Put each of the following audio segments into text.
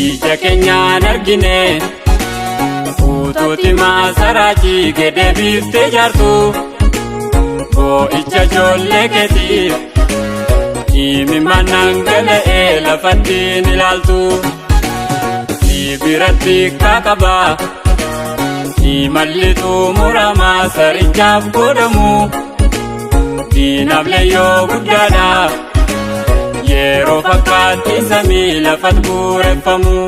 Ija keenyaan argine utuuti maasaraa jige deebiftee jaartu boo'icha ijoollee keetiif imimmaan dhangala'ee lafatti ni ilaaltu. Si biratti qaba imalli xumuramaa sarichaaf godhamu diinaaf leeyyoo guddaadha. Yeroo fakkaatti samii lafatti bu'uureffamu.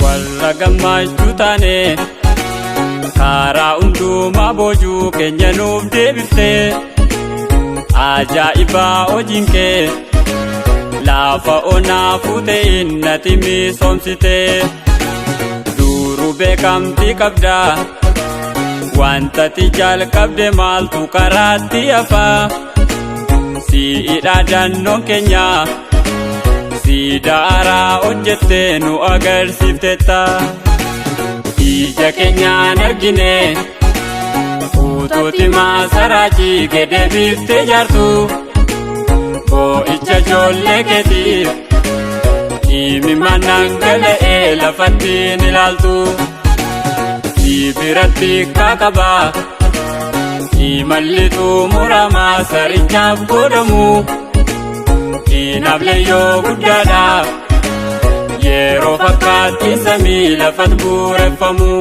Warra gammachuu taane karaa hundumaa boojuu keenya nuuf deebifte ajaa'ibaa hojiin kee lafa onaa fuute innati misoomsite duruu beekamtii qabda wanta ati jalqabde maaltu karaatti hafa si'idha dannoon keenya. Siidaa hojjettee nu agarsiiftetta. Ija keenyaan argine utuuti maasaraa jige deebiftee jaartu boo'icha ijoollee keetiif imimmaan dhangala'ee lafatti ni ilaaltu. Si biratti qaba imalli xumuramaa sarichaaf godhamu. Diinaaf leeyyoo guddaadha. Yeroo fakkaatti samii lafatti bu'uureffamu.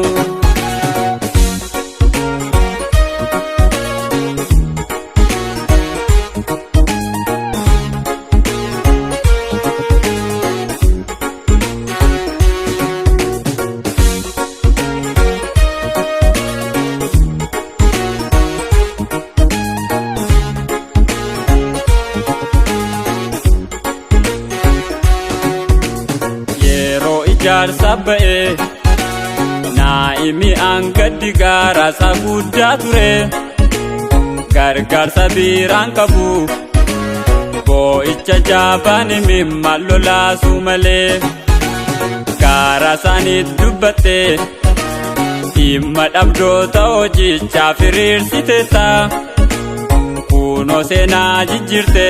Yeroo ijaarsa ba'ee naa'imi gaddi gaaraasaa guddaa ture gargaarsa biraan qabu boo'icha jabaan imimmaan lolaasuu malee garaa isaaniitti dubbatte dhimma dhabdoota hojichaaf hiriirsiteetta kunoo seenaa jijjiirte.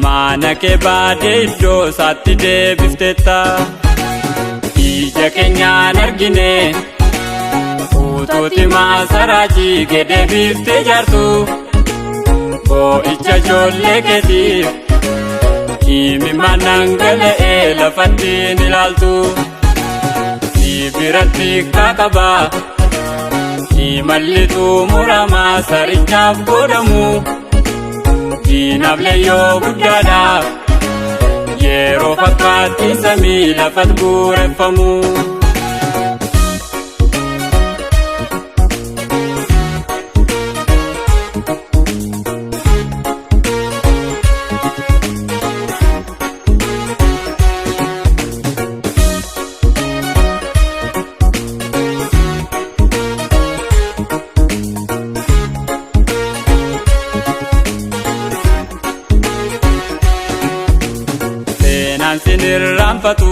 Mana kee baadee iddoo isaatti deebiftetta. Ija keenyaan argine utuuti maasaraa jige deebiftee jaartu boo'icha ijoollee keetiif imimmaan dhangala'ee lafatti ni ilaaltu. Si biratti qaba imalli xumuramaa sarichaaf godhamu. Diinaaf leeyyoo guddaadha. Yeroo fakkaatti samii lafatti bu'uureffamu. Seenaan sin irraanfatu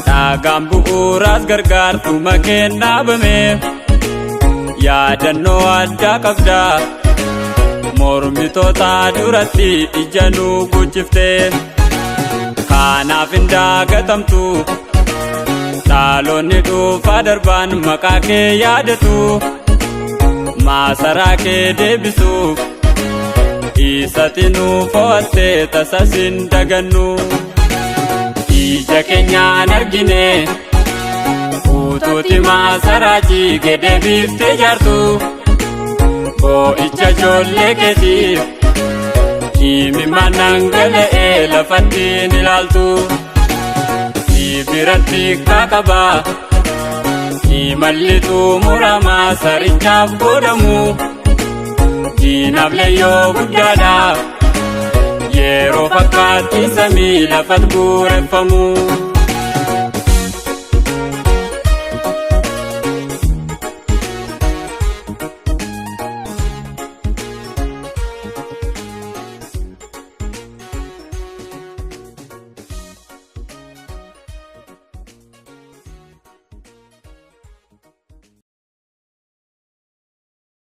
dhagaan bu'uuraas gargaartuma keen dhaabame yaadannoo addaa qabda mormitoota duratti ija nu guchifte kanaaf hin dagatamtu dhaloonni dhufaa darbaan maqaa kee yaadatu maasaraa kee deebisuuf isatti nu fo'atte tasa sin dagannu. Ija keenyaan argine utuuti maasaraa jige deebiftee jaartu boo'icha ijoollee keetiif imimmaan dhangala'ee lafatti ni ilaaltu. Si biratti qaba imalli xumuramaa sarichaaf godhamu. Diinaaf leeyyoo guddaadha. Yeroo fakkaatti samii lafatti bu'uureffamu.